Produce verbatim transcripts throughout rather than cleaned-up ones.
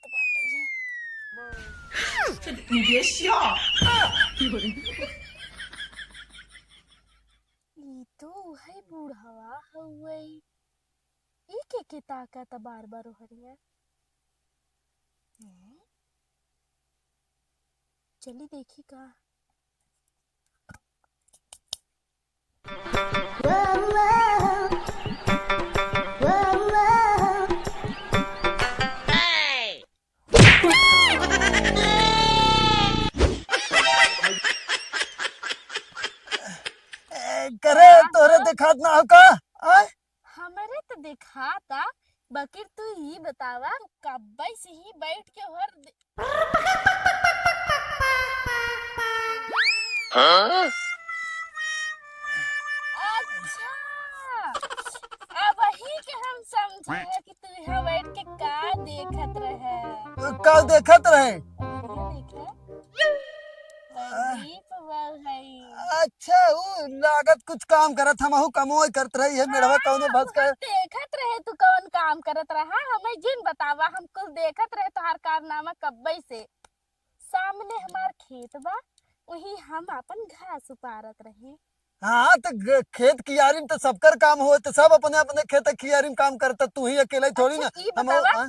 बाटे। ये श्या। ई तो उहइ बुढ़वा हउवइ। ई के के ताकत बार बार ओहरिया। हम्म? चली देखी का। ए, करे, तोरे देखात ना हो का? आय? हमरे त देखाता, बकिर तू ई बतावा, तू कब्बे से ही बैठ के हर दे- हाँ? अच्छा, अबही के हम समझे कि तू यहाँ बैठ के का देखत रहे। का देखत रहे? ये देखे। प्रदीप बा हई। अच्छा, उ लागत कुछ काम करत, हमहू कमोई करत रही है, मेड़वा हाँ, कौनो भस के। हम देखत रहे तू कौन काम करत रहा, हमें जिन बतावा, हम कुछ देखत रहे तोहार कारनामा कब्बे से। सामने हमार खेत बा, वही हम अपन घास उपारत रहे। हाँ, तो ग-, खेत कियारी में तो सबकर काम होत, सब अपने अपने खेत कियारी में काम करता, तू ही अकेले थोड़ी अच्छा, ना। ई हम बतावा, हाँ?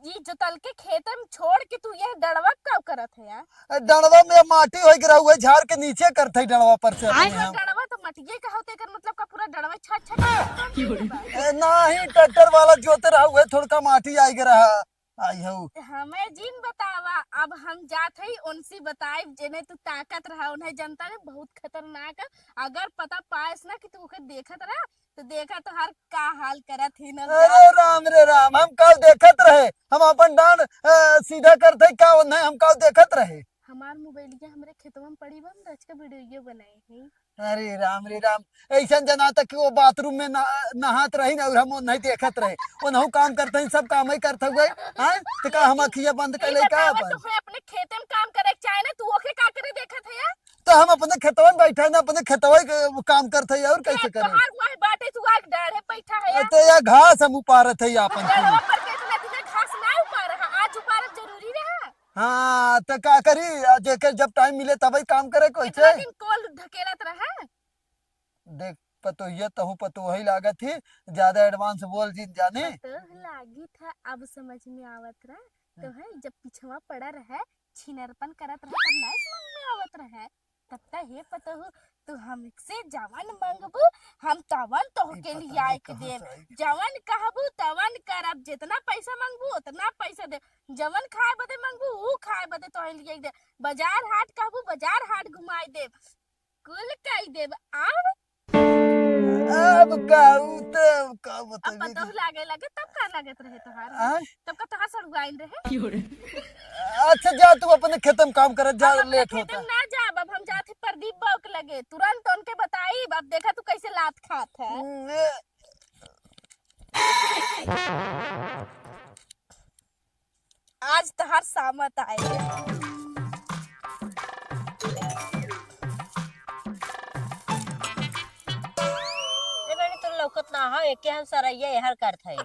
ई जोतल के खेते में छोड़ के तू ये डड़वा का करत है यार? ए, डड़वा में माटी होई गिरा हुआ, झाड़ के नीचे करत है डड़वा पर से अपने आय। हम। डड़वा तो मटिए का होते, एकर मतलब का पूरा डड़वा छाट छाट के जोतल के बा। ए, नाही, ट्रैक्टर वाला जोते रहा हुए, थोड़का माटी आई गिरा है। आई हऊ। हमें जिन बतावा, अब हम जात हई, उनसे बताइब, जेने तू ताकत रहा, उन्हें जनता ने बहुत खतरनाक है। अगर पता पाएस ना कि तू ओके देखत रहा, तो देखा तोहार का हाल करत ही न अरे जा। राम रे राम, हम काल देखत रहे, हम अपन डांड, अ, सीधा करत है का, ओन्हे हम काल देखत रहे। हमार मोबाइलिया हमरे खेतवा में पड़ी बा, हम रच के वीडियो बनाए हैं। अरे राम रे राम, ऐसन जनाता कि वो बाथरूम में नहा-, नहात रही ना, और हम ओन्हे देखत रहे, ओनहु काम करत ही, सब काम ही करत हुए, हाँ? तो का हम अखिया बंद कर ई ले का बतावा, अपन? तोहे अपने खेते में काम करे के चाहे ना, तू ओके का करे देखत है यार? तो हम अपने खेतवा में बैठा है ना, अपने खेतवा के काम करत है, और कैसे अरे, करे? तोहार वही बाटे, तू आग डाढ़े बैठा है ए, यार। तो यह घास हम उपारत है आपन डाढ़वा कुल। पर के इतना दिने घास ना उपारा है, आज उपारब जरूरी रहा। हाँ, तो का करी, आ, जेकर जब टाइम मिले तबही काम करे कोई इतना से। दिन कॉल ढकेलत रहा। देख पतोहिया, तहू पतोही लागत ही, ज्यादा एडवांस बोल जिन जाने। पतोह लागी था, अब समझ में आवत रहा। तो हम्म। है, जब पिछवा पड़ा रहे, छिनरपन करत रहे, तब नहीं समझ में आवत रहे। तब त हे पतोहू, तू हमसे जवन मंगबू, हम तवन तोहके ई पता लियाए नहीं के कहाँ देब। से आई। जवन कहबू, तवन करब। जितना पैसा मंगबू, उतना पैसा देब। जवन खाए बदे मंगबू, ऊ खाए बदे तोहे लियाए देब। बाजार हाट कहबू, बाजार हाट घुमाए देब। कुल कई देब। आव। अब का उ त का अब बतइबे पतोह कि लागे लगे, तब का लागत रहे तोहार? आय? तब का तोहार सड़ुआइन रहे? अच्छा, जा तू अपने खेते में काम करत जा, हम अपने लेट खेते होता। में ना जाब, अब हम जात ही प्रदीप बाबू के लगे, तुरंत उनके बताइब। अब देखा तू कैसे लात खात है। हम्म, ए- आज तहार सामत आए। ए बहनी, तोर लौकत ना हो, एके हम सरैया एहर करत हई।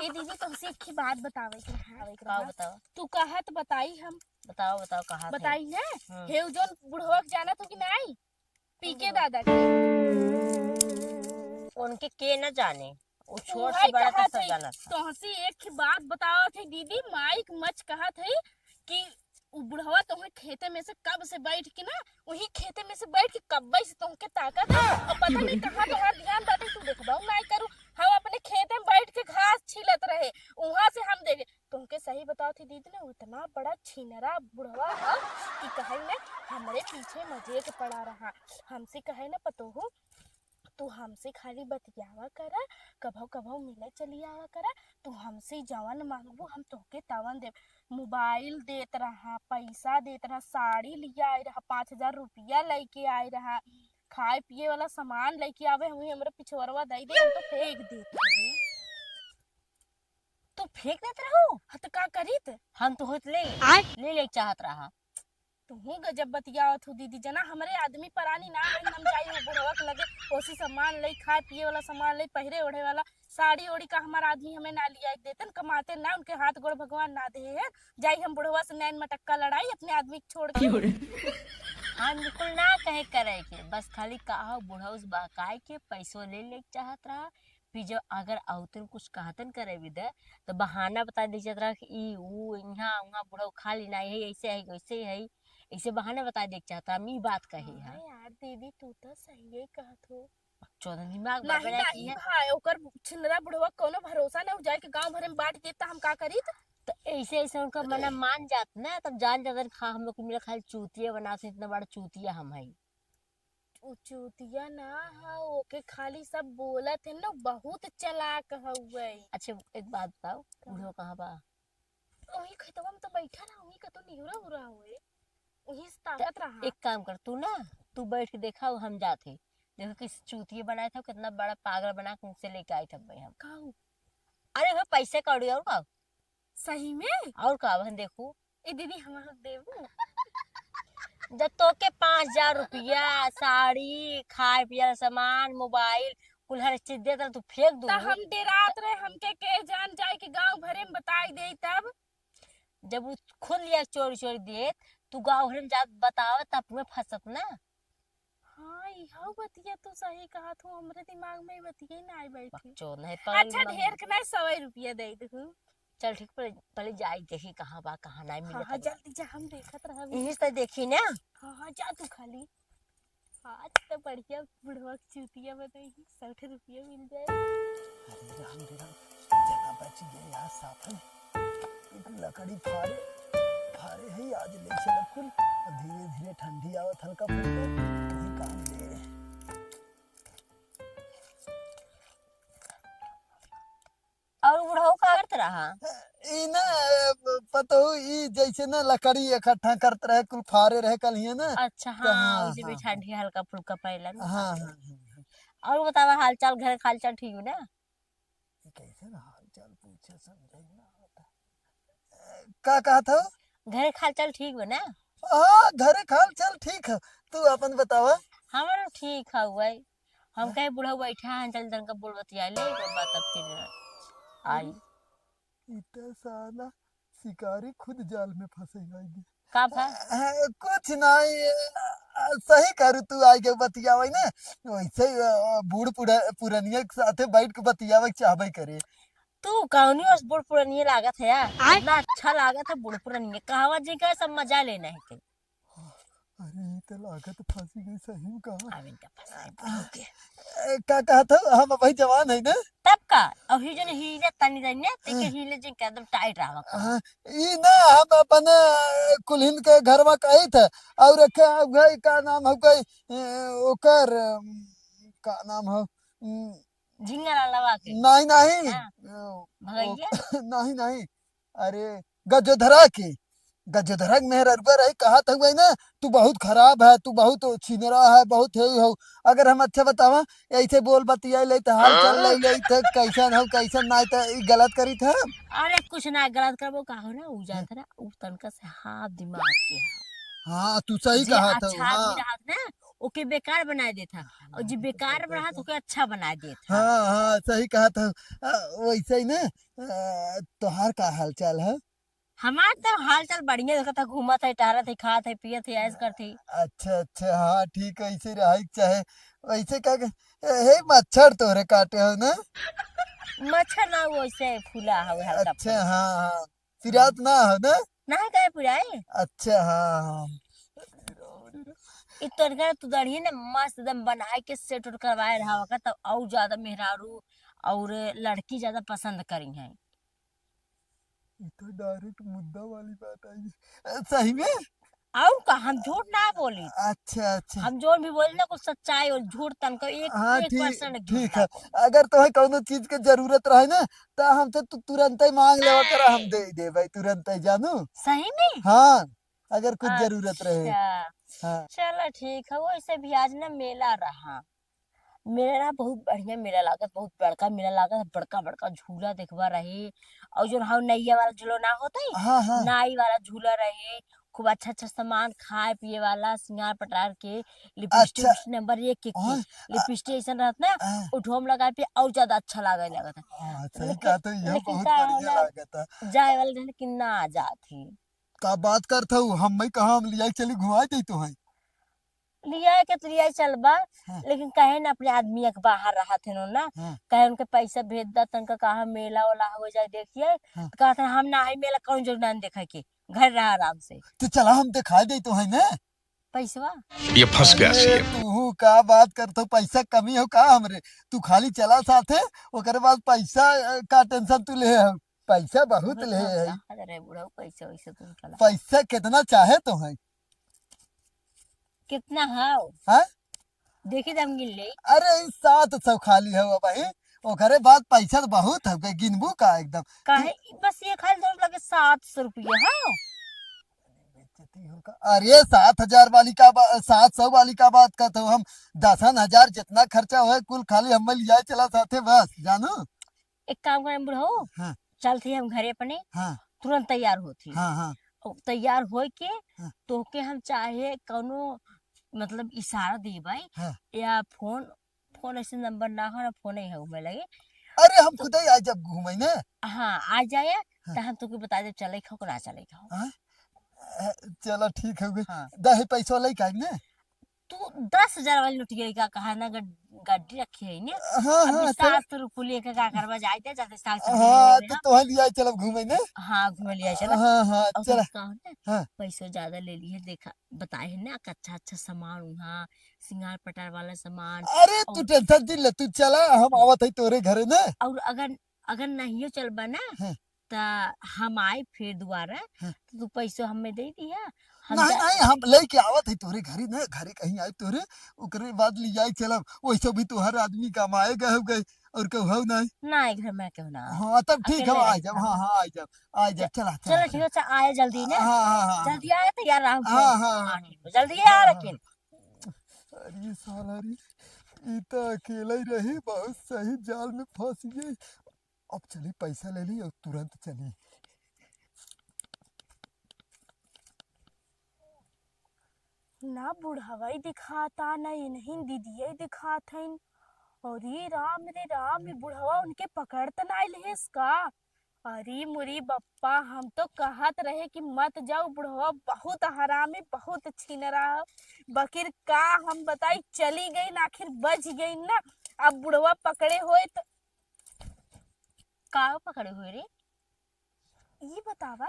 ए दीदी, तुमसे एक ही बात बतावे के है। बतावे के का बा। बताओ? तू कहत बताई हम। बताओ, बताओ, कहा थे? बताई है? हम्म। हे उ जौन बुढ़वा के जानत हो कि नाई? पीके दादा के। उनके के न जाने, वो छोट उहे से बड़ा तक कहत सब है, जानत। तोहसे एक ही बात बतावत है दीदी, माइक मच कहत है कि उ बुढ़वा तोहे खेते में से कब से बैठ के ना, वही खेते में से बैठ के कब्बे से तोहके ताकत है, और पता नहीं कहाँ तोहार ध्यान बाटे, तू देखबा नाई करू। हम अपने खेते में बैठ के घास छीलत रहे, वहां से हम देखे, तोहके सही बतावत ही दीदी ना, उ इतना बड़ा छिनरा बुढ़वा ह कि कहे ना, हमरे पीछे मजे के पड़ा रहा। हमसे कहे ना पतोहू, तू हमसे खाली बतियावा करा, कभो कभो मिले चली आवा करा, तू हमसे जवन मांगबू हम तोहके तवन देब। मोबाइल देत रहा, पैसा देत रहा, साड़ी लिया आए रहा, पाँच हजार रुपया लेके आए रहा, खाए पिए वाला सामान लेके आवे, हम हमरे पिछवरवा दे दे, हम तो फेंक देत रहे। तू फेंक देत रहू? हाँ, तो का करीत? हम तो होत ले, आय? ले ले चाहत रहा। तुहू गजब बतियावत हो दीदी, जना हमरे आदमी परानी ना है, हम जाई हो बुढ़वा के लगे, ओसी सामान लई, खाए पिए वाला सामान लई, पहिरे ओढ़े वाला, साड़ी ओड़ी का हमार आदमी हमें ना लिया के देतन, कमाते ना, उनके हाथ गोड़ भगवान ना दे है, जाई हम बुढ़वा से नैन मटक्का लड़ाई अपने आदमी के छोड़ के। हम बिल्कुल ना कहे करे के, बस खाली कहा बुढ़ऊ से बहकाए के पैसो ले ले के चाहत रहा, फिर जब अगर औतन कुछ कहतन करे भी दे, तो बहाना बता दे चाहत रहा कि ई, ऊ, इहाँ, उहाँ बुढ़ऊ खाली ना है, ऐसे है, वैसे है, ऐसे बहाना बता दे के चाहत रहा, हम ई बात कही है। हाँ यार दीदी, तू तो सही ही कहत हो। चौदह दिमाग नहीं, बड़बड़ा नहीं की है। भाई, ओकर छिनरा बुढ़वा कोनो भरोसा ना हो, जाए के गाँव भरे में बांट देता, हम का करीत? तो ऐसे, ऐसे उनका मना मान जात ना, तब जान जाता कि हाँ, हम लोग को मिला खाली चूतिया बनाते, इतना बड़ा चूतिया हम है। उ चूतिया ना है, ओके खाली सब बोलत है ना, बहुत चालाक हउए। अच्छा, एक बात बताओ, का? बुढ़वा कहाँ बा? वही खेतवा में तो बैठा ना, वही का तो निहुरा उरा हुए, वही से ताकत रहा। एक काम कर, तू ना, तू बैठ के देखा, हम जात है, देखो किस चूतिया बनाए था, कितना बड़ा पागल बना के मुझसे लेके आई था भाई हम। का हो? अरे वो पैसे कौड़ी और का? सही में? और का बहन देखू। ए दीदी, हमार देबू? जब तोके पाँच हजार रुपया, साड़ी, खाए पिए सामान, मोबाइल, कुल हर चीज देत रह, तू फेंक दू। त हम डेरात रहे, हमके के जान जाए कि गांव भरे में बताई दे तब। जब उ खुद लिया चोरी चोरी देत, तू गांव भरे में जात बतावत, तब में फंसत ना। हाँ, इहो बतिया तू सही कहत हो, हमरे दिमाग में ई बतिया ही ना आई बैठी। बकचोद नहीं, पागल अच्छा, दिमाग ढेर में। के नहीं, सौ रुपया दे दू। चल ठीक, पहले, पहले जाई देखी कहाँ बा, कहाँ नहीं हाँ, मिलत हाँ, बा। जल्दी जा, हम देखत रहब। यही से देखी ना। हाँ, हाँ, जा तू खाली। आज तो बढ़िया बुढ़वा के चूतिया बनाई, सौ रुपया मिल जाए। अरे राम रे राम, जगह बच गया यार, साथ में एक लकड़ी फारे, फारे है, आज ले चलब कुल। अब धीरे धीरे ठंडी आवत हल्का फुल्का, वही काम दे। और बुढ़ऊ का करत रहा? ई ना, पतोहू ई जैसे ना लकड़ी इकट्ठा करत रहे, कुल फारे रहे कल हिया ना। अच्छा, तो हाँ, हाँ, उसे भी हाँ, ठंडी हल्का फुल्का पहला ना। हाँ, हाँ, हाँ, हाँ। और बतावा, हाल चाल, घर के हाल चाल ठीक हो ना? ये कैसे ना हाल चाल पूछे, समझे ना आवता। का कहत हो? घर के हाल चाल ठीक बा ना? हाँ, घर के हाल चाल ठीक है। तू अपन बतावा। हमारो ठीक है भाई। हम हाँ। कहे बुढ़ऊ बैठा है, चल तनका बोल बतिया ले, ओकर बाद तब फिर आई। अरे, ई तो साला शिकारी खुद जाल में फंसे आएगी। का भा? अ, कुछ नहीं, अ, सही करू तू आगे बतियावे ना, वैसे ही, अ, बूढ़ पुरा-, पुरनिया के साथे बैठ के बतियावे के चाहबे करे। तू कौनी ओस बूढ़ पुरनिया लागत है यार? आय? इतना अच्छा लागत है बूढ़ पुरनिया। कहावत जी का सब मजा लेना है के। अरे, ई त लागत फांसी गई सही में कहा। अब इनका फंसाए बुढ़ऊ के। ए, का कहत हो? हम अबही जवान है ना? तब का? अभी जन हिले तनी तनी ना, तेके हाँ। हिले जिन के एकदम टाइट रहा का। हाँ, ई ना हम अपन, अ, कुल्हिन के घरवा कही थे, और रखे अब गई का नाम हो गई, अ, ओकर, अम, का नाम हो, अम, झिंगा लालवा के। नहीं, नहीं। हाँ। अ, भगैया? ओ, नहीं, नहीं। अरे, गजोधरा के, गजोधरा के मेहररुआ रही, कहत हुए ना, "तू बहुत खराब है, तू बहुत छिनरा है, बहुत हे हो।" अगर हम अच्छा बतावा, ऐसे बोल बतिया ले, तो हाल चाल ले, ले, तो कैसन हो, कैसन ना, तो ई गलत करी था। अरे, कुछ ना गलत करबो, का हो ना, उ जात ना, उ तनका से हाफ दिमाग के है। हाँ, तू सही जे कहत हो, अच्छा आदमी हाँ। रहत ना, ओके बेकार बनाए देत है। और जे हाँ, तो बेकार बेकार रहत, तो ओके अच्छा बनाए देत है। हाँ, हाँ, सही कहत हो। अ, वैसे ही ना, अ, तोहार का हाल चाल है? हमार तो हाल चाल बढ़िया, देखत है, घूमत है, टहरत है, खात है, पियत है, ऐश करत है। अच्छा, अच्छा, हाँ, ठीक है, ऐसे रहे के चाहे। वैसे का के, ए, हे मच्छर तोरे काटे हो ना? मच्छर ना, वैसे फूला हवे हल्का अच्छा, फुल्का। हाँ, हाँ, पिरात ना हो ना? ना है, काहे पिराए? अच्छा, हाँ, हाँ। इ तोरका तू दढ़िए ना मस्त एकदम बनाए के सेट उट करवाए रहा होगा, तब और ज्यादा मेहरारू और लड़की ज्यादा पसंद करी हैं। ई तो डायरेक्ट मुद्दा वाली बात आई। अ, सही में? और का, हम झूठ ना बोली। अच्छा, अच्छा। हम जोन भी बोली ना, कुछ सच्चाई और झूठ तनको एक, हाँ, एक ठीक, परसेंट झूठ ठीक ना है। बोली। अगर तोहे कौनो चीज के जरूरत रहे ना, तो हमसे तू तुरंत ही मांग लेवा करा, हम दे देबै तुरंत ही, जानू। सही में? हाँ, अगर कुछ जरूरत रहे। अच्छा। हाँ। चलो ठीक है, वैसे भी आज ना मेला रहा। मेला ना बहुत बढ़िया मेला लागत, बहुत बड़का मेला लागत, बड़का बड़का झूला देखबा रहे, और जो हाउ नैया वाला झूला ना होता है, हाँ, हाँ। नाई वाला झूला रहे, खूब अच्छा अच्छा सामान, खाए पिए वाला, सिंगार पटार के, लिपस्टिक अच्छा। उस नंबर एक के, के। ओए, आ, लिपस्टिक ऐसन रहत ना, आ। उठवा में लगाए पे और ज्यादा अच्छा लागे लागत है। हाँ, सही लेकिन, कहा तो, यह लेकिन बहुत का बढ़िया होला, लागत है। जाए वाला रहन कि ना जात ही। का बात करत हऊ, हम मैं कहा हम लिया चली घुमाई दे तो है। लिया के तो लिया चलबा, हाँ। लेकिन कहे ना अपने आदमी एक बाहर रहत है ना, हाँ। कहे उनके पैसा भेज दा, तनका कहा मेला वाला हो जाए देखिए, हाँ। तो कहत है, "हम ना है मेला, कौन जो ना देखे के, घर रहा आराम से।" तो चला हम दिखा दे तो है ना। पैसवा? ये फंस गया अरे, सीएम। तू का बात करत हो, पैसा कमी हो का हमरे? तू खाली चला साथे, ओकरे बाद पैसा, अ, का टेंशन तू ले हो? पैसा बहुत ले है। अरे बुढ़ऊ, पैसा वैसा तुम चला। पैसा कितना चाहे तो है? कितना है? हाँ? देखी तो हम गिन ले। अरे, ई सात सौ खाली है वो भाई, ओकरे बाद पैसा तो बहुत है, गिनबू का एकदम। काहे? बस ये खाली जरूर लगे सात सौ रुपया है। अरे, सात हजार वाली का बा-, सात सौ वाली का बात करत हो हम? दसन हजार जितना खर्चा होए, कुल खाली हमें लिया चला साथे बस, जानू। एक काम करें बुढ़ऊ, हाँ। चलत ही हम घरे अपने, हाँ। तुरंत तैयार होत ही। हाँ, हाँ। और तैयार होए के हाँ। तोहके हम चाहे कौनो, मतलब, इशारा देबै हाँ। या फोन, फोन ऐसे नंबर ना हो ना फोन ही है घूमे लगे। अरे, हम तो खुद ही आ जब घूमे ने। हाँ, आ जाए हाँ। तो हम तुके बता दे चले खाओ कि ना चले खाओ। हाँ? अ, चलो ठीक है गई। हाँ। दही पैसा ले का ने? तू दस हजार वाली नोटिया का कहा ना गड-, गड्डी रखी है ने? हाँ, अभी हाँ, चलो। सात सौ रुपये लेके का करबा, जाए दे, जाते सात सौ रुपये हाँ, लेके तो ना। तोहर लिया चलब घूमे ने? हाँ, घूमे लिया चला। हाँ, हाँ, और चला। कुछ कहो ना, हाँ। पैसो ज्यादा ले लिए, देखा, बताए है ना, अच्छा, अच्छा सामान वहाँ, सिंगार पटार वाला सामान। अरे, और तू टेंशन जिन ले, तू चला, हम आवत है तोरे घरे ने। और अगर, अगर नहीं चलबा ना, हाँ। त हम आई फिर दोबारा, हाँ। तो तू पैसो हमें दे दिया। हम नहीं, जा- नहीं, हम लेके आवत है तोरे घरे ना, घरे कहीं आई तोरे, ओकरे बाद ले जाए चलब। वैसे भी तोहर आदमी कमाए गए हो गए, और कहू हो नहीं। नहीं, घर में केहू ना। हाँ, तब ठीक है, अकेले आ रहे। जाब, हाँ, हाँ, आ जाब, आ जाब, चला, चला, चलो, ठीक है, चला। अच्छा, आए जल्दी ना। हाँ, हाँ, हाँ, हाँ। जल्दी आए, तैयार रहो। हाँ, हाँ, हाँ। हाँ, जल्दी आए, हाँ, लेकिन। हाँ। अरे साला रे, ई तो अकेले ही रही, बहुत सही जाल में फंस गई। अब चली, पैसा ले ली और तुरंत चली। ना बुढ़वई दिखाता, ना इन्हीं दीदिये दिखात हईन। अरे राम रे राम, ई बुढ़वा उनके पकड़ त नाई लेहेस का? अरे मुरी बप्पा, हम तो कहत रहे कि मत जाओ, बुढ़वा बहुत हरामी, बहुत छिनरा ह। बकिर का हम बताई, चली गई ना, आखिर बच गई ना। अब बुढ़वा पकड़े होए त का पकड़े हुए रे? ई बतावा,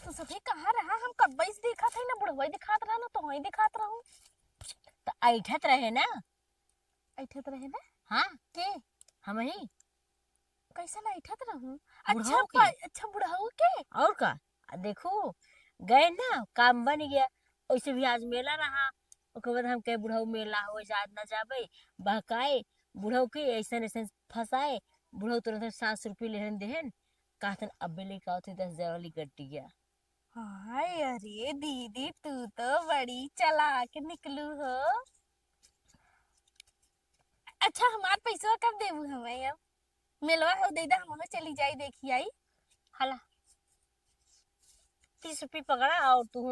तू सभी कहाँ रहा? हम कब्बे से दिखात है ना, बुढ़वा ही दिखात रहा ना, तो वही दिखात रहूं। तो ऐठत रहे ना। ऐठत रहे ना? हाँ। के? हम ही। कैसन ऐठत रहूं? अच्छा, बुढ़ऊ के। प-, अच्छा, बुढ़ऊ के? और का? आ, देखू, गए ना, काम बन गया। वैसे भी आज मेला रहा, ओकर बाद हम कहे, "बुढ़ऊ मेला हो, आज ना जाबे।" बहकाए, बुढ़ऊ के ऐसन ऐसन फंसाए, बुढ़ऊ तुरंत सात सौ रुपये लेहन देहन, कहतन, "अबे लेके आओ थे दस हजार वाली गड्डिया।" हाय, अरे दीदी, तू तो बड़ी चालाक निकलू हो। अच्छा, हमार पैसवा कब देबू हमें अब? मेलवा हो दे दे, हम चली जाई, देखी आई। हला, तीस रुपये पकड़ा और तू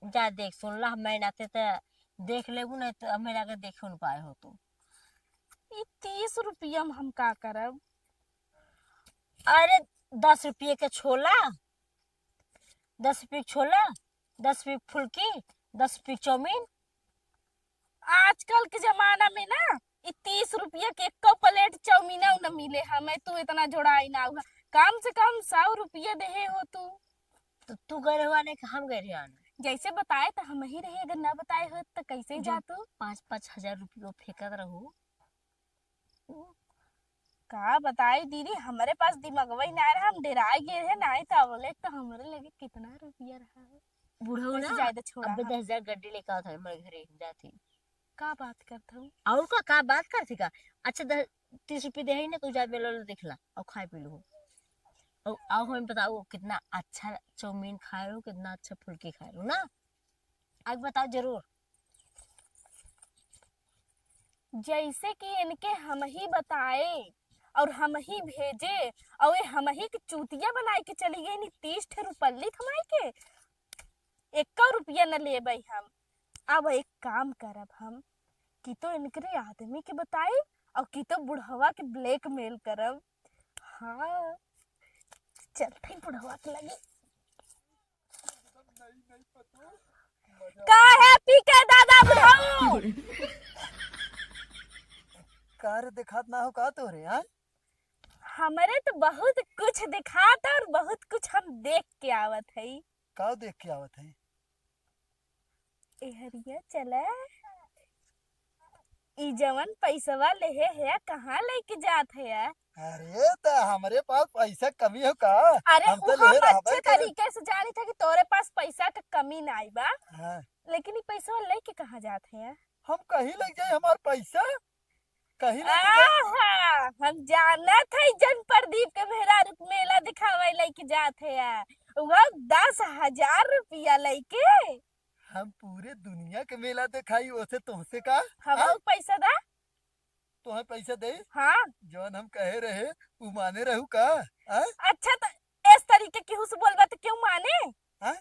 जा देख सुन ला, मैं नाते त देख लेबू, नहीं तो हमें जाके देखे न पाए हो तू। ई तीस रुपया में हम का करब? अरे, दस रुपये के छोला, दस रुपये के छोला, दस रुपये के फुल्की, दस रुपये के चाउमीन। आजकल के जमाना में ना, ई तीस रुपया के एको प्लेट चाउमीन न मिले हमें, तू इतना जोड़ाई ना हुआ। कम से कम सौ रुपया देहे हो तू। तो तू गए रहो आने कि हम गए रहे आने? जैसे बताए तो हम ही रहे, अगर ना बताए हो तो कैसे जो जा तू? पाँच, पाँच हजार रुपया फेंकत रहो। का बताई दीदी, हमरे पास दिमगवा ही ना रहा, हम डेराए गए रहे, नाहीं तो बोले तो हमरे लगे कितना रुपया रहा है। बुढ़ऊ वैसे ना, ज्यादा छोड़ा अबे है। दस हजार गड्डी लेके आवत है हमरे घरे, जाती। का बात करत हूँ? और का, का बात करती का? अच्छा, दस, तीस रुपये दे है ना, तू जा मेला वेला देख ला और खाए पी लो। और आओ हमें बताओ, कितना अच्छा चाउमीन खाए हो, कितना अच्छा फुल्की खाए हो ना? आगे बताओ जरूर। जैसे कि इनके हम ही बताए और हम ही भेजे और ये हम ही के चूतिया बनाए के चली गई नी, तीस ठे रुपल्ली थमाए के। एक्को रुपया न लेबै हम। अब एक काम करब हम, कि तो इनकरे आदमी के बताई और कि तो बुढ़वा के blackmail करब। हाँ, चलते बुढ़वा के लगे। काहे पी के दादा बुढ़ऊ? का रे, देखात ना हो का तोरे, हाँ? हमरे तो बहुत कुछ देखात और बहुत कुछ हम देख के आवत हई। का देख के आवत हई? एहरिया चला, ई जवन पैसवा लेहे है, कहाँ लेके जात है? अरे, त हमरे पास पैसा कमी हो का? अरे, हम तो उ लेहे हम रहबे अच्छे करे। तरीके से जानी था कि तोरे पास पैसा के कमी नाई बा। हाँ। लेकिन ई पैसवा लेके कहाँ जात है? हम कहीं लग जाए हमार पैसा, कहीं लग जाए। आहा, हम जानत है जन प्रदीप के मेहरारू के मेला दिखावे लेके जात है, वो दस हजार रुपया लेके। हम पूरे दुनिया के मेला देखाई, ओसे तोहसे का? हमहू हाँ? पैसा दा। तोहे पैसा दे? हाँ। जौन हम कहे रहे, उ माने रहू का? हाँ? अच्छा, त इस तरीके केहू से बोलबा त केहू माने? हाँ?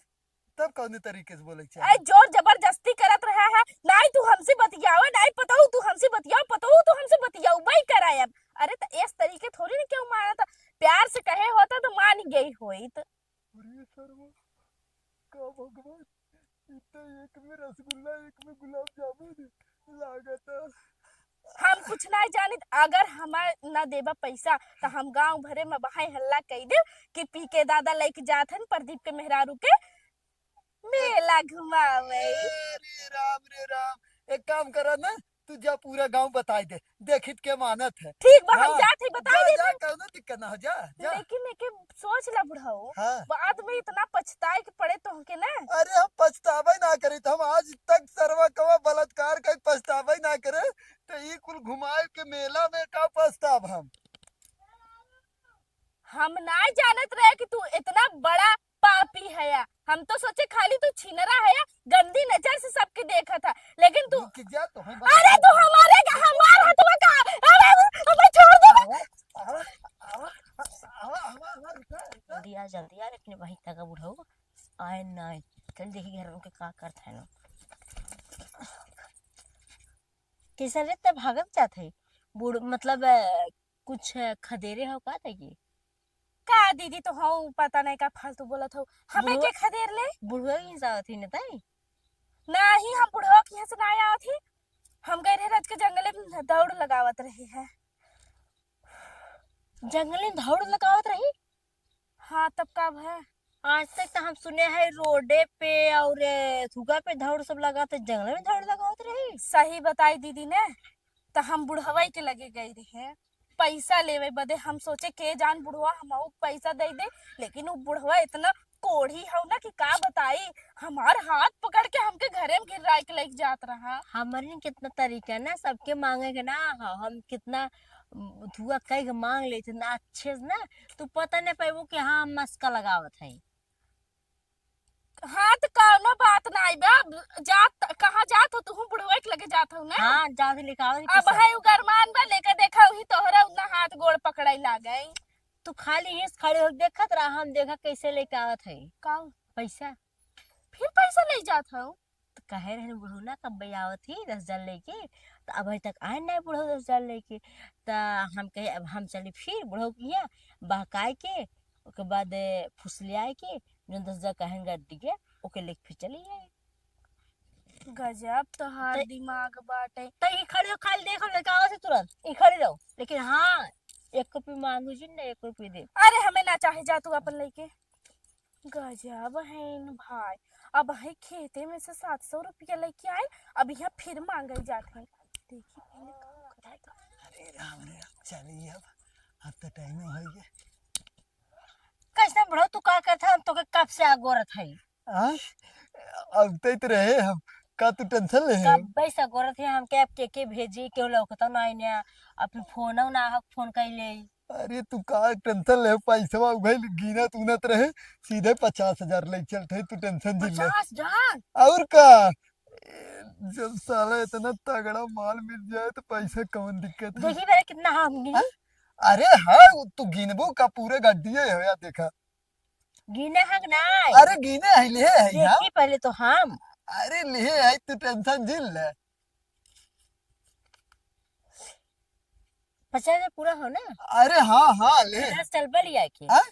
तब कौने तरीके से बोले के ए, चाही? जोर जबरदस्ती करत रहा है, नाई तू हमसे बतियावे, नाई पतऊ तू हमसे बतियाओ, पतऊ तू हमसे बतियाओ, वही करायब। अरे, त इस तरीके थोड़ी ना केहू मानत, प्यार से कहे होता तो मान गई होइत। अरे सरवा, का भगवान, ई तो एक में रसगुल्ला, एक में गुलाब जामुन लागता। हम कुछ नहीं जानित, अगर हमार ना देबा पैसा, त हम गांव भरे में बहाई हल्ला कई देब कि पी के दादा लेके जात हन प्रदीप के मेहरारू के मेला घुमावे। अरे राम रे राम, एक काम करा ना, तू जा पूरा गांव बताई दे, देखित के मानत है। ठीक बा, हम हाँ, जात हई, बताई जा, देत जा, हई। कौनो दिक्कत ना हो, जा, जा। लेकिन एके सोच ला बुढ़ऊ, हाँ। बाद में इतना पछताए के पड़े तोहके ना। अरे हम पछतावे ना करे, तो हम आज तक सरवा कवा बलात्कार का पछतावे ना करे, तो ई कुल घुमाए के मेला में का पछताब हम? हम ना जानत रहे कि तू इतना बड़ा पापी हया। हम तो सोचे खाली तू छिनरा हया, गंदी नजर से सबके देखत है, लेकिन तू रुक जा, तो हम अरे बता तू हमारे का, हमार हथवा का, अरे हमें छोड़ दे। आवा, आवा, आवा, आवा, आवा, आवा, रुका, रुका। जल्दी आ, जल्दी आ, अपने वहीं तक बुढ़ऊ आए ना आए। चल देखी घर में के का करत है ना। कैसे रे, तब भागत जात है? बूढ़, मतलब, अ, कुछ खदेरे हो का तैके? का दीदी, तो हऊ पता नहीं का फालतू बोलत हो। हमें बुढ़वा, के खदेर ले? बुढ़वा के हिसाब थी न ताई? नहीं, हम बुढ़वा के यहाँ से ना आवत ही। हम गए रहे रात के जंगले में दौड़ लगावत रहे हैं। जंगले में दौड़ लगावत रही? हाँ, तब का भय? आज तक तो हम सुने हैं रोडे पे और, ए, थुगा पे दौड़ सब लगाते, जंगले में दौड़ लगावत रही। सही बताई दीदी ने, तो हम बुढ़वई के लगे गई रहे पैसा लेवे बदे। हम सोचे के जान बुढ़वा हमहू पैसा दे दे, लेकिन वो बुढ़वा इतना कोढ़ी हौ ना कि का बताई, हमार हाथ पकड़ के हमके घरे में गिराए के लेके जात रहा। हमरे कितना तरीका ना, सबके मांगे के ना, ह-, हम कितना, उम, थुआ कह के मांग लेते ना अच्छे से ना, तू पता नहीं पाबू कि हाँ, हम मस्का लगावत है। हाँ, तो कौनो बात नाई बा। अब जात, कहाँ जात हो? तुहू बुढ़वे के लगे जात हो ना? हाँ, जात लेके आवत ही अब पैसा। है उ गरमान बा, लेके देखा उही तोहरा उतना हाथ गोड़ पकड़ाई लागे। तू खाली हिंस खड़े हो देखत रहा, हम देखा कैसे लेके आवत है। का? पैसा। फिर पैसा ले जात हो? तो कहे रहे बुढ़ऊ ना कब आवत ही दस हजार लेके, तो अबही तक आए ना बुढ़ऊ दस हजार लेके। तो हम कहे अब हम चली फिर बुढ़ऊ के यहाँ बहकाए के, ओके बाद फुसलियाए के, जौन दस हजार कहेंगे दिए, ओके लेके फिर चली जाए। गजब तोहार त-, दिमाग बाटे। त ई खड़े हो, खाली देखो, लेके आओ से तुरंत, ई खड़े रहो। लेकिन हाँ, एक रुपये मांगू जी, ना एक रुपये दे। अरे, हमें ना चाहे, जा तू अपन लेके। गजब है इन भाई, अब है खेते में से सात सौ रुपया लेके आए, अब यहाँ फिर मांगे जात है। देखी पहले का करत है। अरे राम रे राम, चली अब, अब तो टाइम हो गया। कैसे बुढ़ऊ, तू का करत है? हम तोके कब से अगोरत है। हाँ? अब तैत रहे हम, का तू टेंशन ले है? कब से अगोरत है हमके, अब के के भेजी, केहू लौकता ना आइने, अपन फोन ना हो, फोन कैले। अरे तू का टेंशन ले, पैसवा उघल गिनत उनत रहे, सीधे पचास हजार ले चलते, तू टेंशन जिन ले। पचास हजार? और का? जब साला इतना तगड़ा माल मिल जाए तो पैसा कौन दिक्कत है? देखी मेरे कितना हम गिनी। हाँ? अरे हाँ, वो तू गिनबो का, पूरे गड्डिये हो यार, देखा। गिने हक नाय? अरे गिने है, ले है हम। देखी पहले तो हम। अरे ले है, तू tension जिन ले। पचास हजार पूरा हो ना? अरे हाँ, हाँ, ले। कितना चलबा लिया के? हाँ?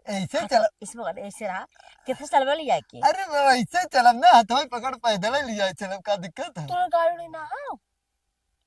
ऐसे हाँ, चल। तो इसमें ऐसे रहा। कितना चलबा लिया के? अरे वो ऐसे चलब ना, हाथ में पकड़ पैदल ही लिया चलब, का दिक्कत है? तोर गाड़ी ना हो?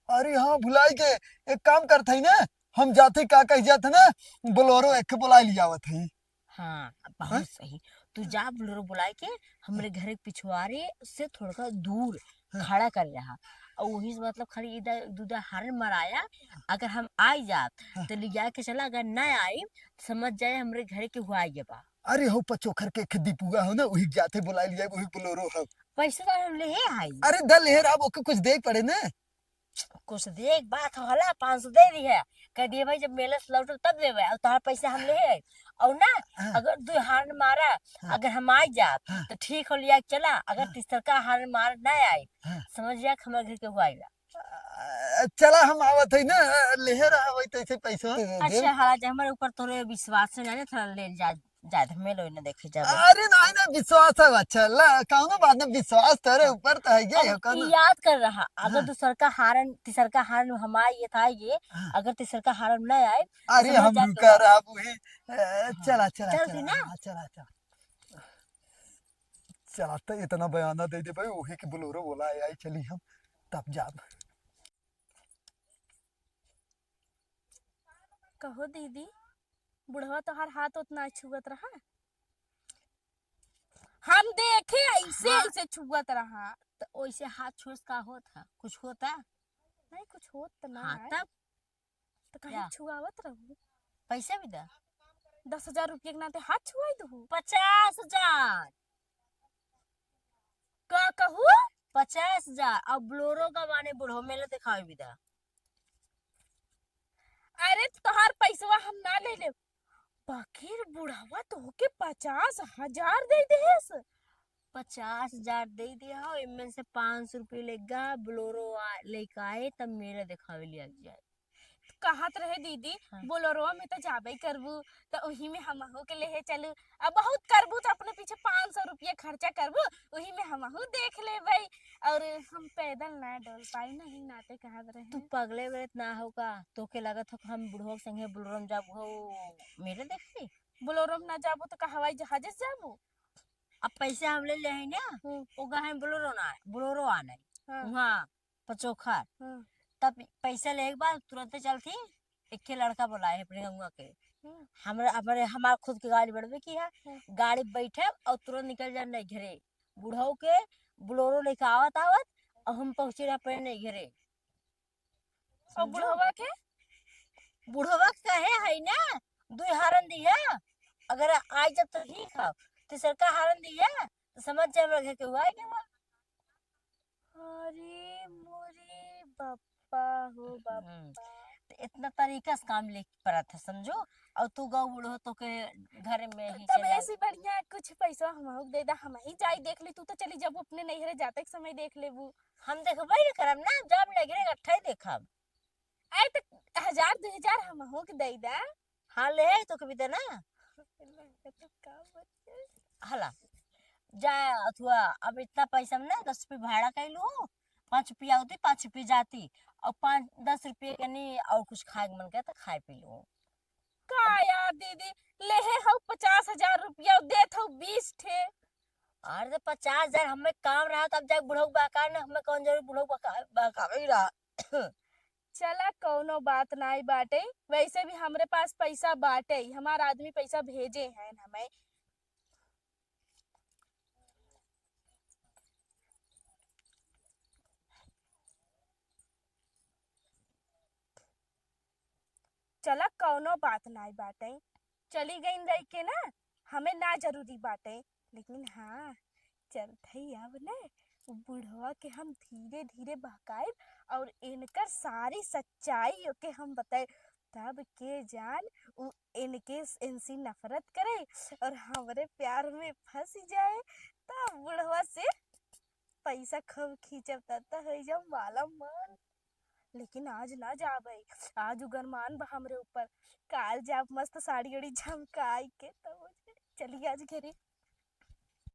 अरे हाँ, भुलाई के। एक काम करत हई ना, हम जाते का कह जात है ना, Bolero एक के बुला लियावत हई। हाँ, बहुत हाँ? सही। तू जा Bolero बुलाए के हमरे घर के पिछवारे से थोड़का दूर हाँ। खड़ा कर रहा। और वही से मतलब खाली इधर दूधा horn मराया, अगर हम आई जात हाँ। तो लिया के चला, अगर ना आई समझ जाए हमरे घर के हुआ ये बा। अरे हो पचोखर के एक दीपुआ हो ना, वही जाते बुला लिया, वही Bolero हो। पैसे तो हम ले है आई। अरे दल हेर, अब ओके कुछ दे पड़े ना। कुछ दे, एक बात होला, पाँच सौ दे दी है, कह दिए भाई जब मेले से लौटो तब देवे, और तोहार पैसा हम ले है। और ना, हाँ। अगर दो horn मारा, हाँ। अगर हम आ जात हाँ। तो ठीक हो लिया चला, अगर हाँ। तीसरका horn मार ना आए, हाँ। समझ जा कि हमारे घर के हुआ आइला। अ, चला हम आवत है ना, लेहे रहा वही तो ऐसे पैसा दे दे। अच्छा, हाँ, जे हमारे ऊपर तोरे विश्वास है ना, थोड़ा ले जा। जाए तो मेलो ही ना देखे जाबे। अरे नहीं ना, विश्वास है, अच्छा ला, कौनो बात ना, विश्वास तोरे हाँ। ऊपर तो है ये, अब हो कौनो। याद कर रहा, अगर हाँ। दूसर का horn, तीसर का horn हमार ये था ये, हाँ। अगर तीसर का horn ना आए, अरे समझ हम जा रुका तोरा। रहा वही, अ, हाँ। चला, चला, चल चला, दी ना। हाँ, चला, चला। चला, तो इतना बयाना दे दे भाई, वही के Bolero बोला है, आई चली हम, तब जाब। कहो दीदी, बुढ़वा तोहार हाथ उतना छुअत रहा? हम देखे ऐसे, हाँ। ऐसे छुअत रहा। तो ओइसे हाथ छुअस का होत है? कुछ होता? नहीं, कुछ होत तो ना हाँ, है। तब? तो कहीं क्या? छुआवत रहू? पैसा भी दा। दस हजार रुपये के नाते हाथ छुआई दू। पचास हजार। का कहू? पचास हजार। अब Bolero का माने बुढ़ो मेला दिखावे भी दा। अरे, तोहार पैसवा हम ना ले लेब, बाकिर बुढ़वा तोहके पचास हजार दे देस। पचास हजार दे दे हो, इनमें से पाँच सौ रुपये लेगा, Bolero आ, लेके आए, तब मेला दिखावे लिया जाए। कहत रहे दीदी, हाँ। Bolero में तो जाबे करबू, तो वही में हमहू के लेहे चलू। अब बहुत करबू तो अपने पीछे पाँच सौ रुपया खर्चा करबू, वही में हमहू देख लेबै। और हम पैदल ना डोल पाई, नहीं नाते कहत रहे। तू पगले वगले ना हो का? तोके लागत हो कि हम बुढ़वा के संगे Bolero में जाबू हो मेला देखे? Bolero में ना जाबू तो का हवाई जहाज से जाबू? अब पैसा हम ले ले है ना, हम्म। वो कहे Bolero ना, Bolero आने। हाँ। वहाँ पचोखर। हाँ। तब पैसा लेके बाद तुरंते चलती, एक के लड़का बोलाए अपने गंगुआ के। हम्म। हमरे, हमरे, हमार खुद के गाड़ी बढ़वे की है। हम्म। गाड़ी बैठे और तुरंत निकल जाए नहीं घरे। बुढ़ऊ के Bolero लेके आवत आवत और हम पहुँचे रहे अपने नहीं घरे। और समझो? बुढ़वा के? बुढ़वा के कहे है ना, दुई horn दिया, अगर आ जाब तो ठीक है, तीसरका horn दिया, तो समझ जाए हमरा घर के हुआ है कि हुआ। अरे मोरे बापा हो हम्म। बापा। तो इतना तरीका से काम लेके परत है, समझो? और तू गौ बूढ़ो तो के घर में ही तब चला। ऐसी बढ़िया कुछ पैसा हमहू के दे दा, हम ही जाई देख ली, तू तो चली जाबू अपने नैहरे जाते के समय देख लेबू। हम देखबे न करब ना, जब नैहरे इकट्ठा ही देखब। अरे तो हजार दो हजार हमहू के दे दा। हाँ, ले आई तो कभी देना। तो का बचे? हला, जा अथुआ, अब इतना पैसा में ना दस रुपये भाड़ा कइलू, पाँच रुपया होती, पाँच रुपये जाती, और पाँच, दस रुपये के नहीं, और कुछ खाए के मन करे तो खाए पी लू। का यार दीदी, लेहे हऊ पचास हजार रुपया, देत हऊ बीस ठे। अरे तो पचास हजार हमें काम रहा, तब जाके बुढ़ऊ बहकाए ना, हमें कौन जरूरी बुढ़ऊ बहका-, बहकावे रहा। चला, कौनो बात नाई बाटे, वैसे भी हमरे पास पैसा बाटे, हमार आदमी पैसा भेजे हैं हमें। चला, कौनो बात नाई बाटे, चली गईन रह के ना, हमें ना जरूरी बाटे, लेकिन हाँ, चलत हई अब ना, उ बुढ़वा के हम धीरे धीरे बहकाएब और इनकर सारी सच्चाई ओके हम बताएब। तब के जान उ इनके, इनसे नफरत करे और हमरे प्यार में फंस जाए, तब बुढ़वा से पैसा खूब खींचब, तब तो हो जाओ माला माल। लेकिन आज ना जाबे, आज उगरमान बा हमरे ऊपर। काल जाब मस्त साड़ी उड़ी झमकाई के, तब हो जाए। चली आज घरे।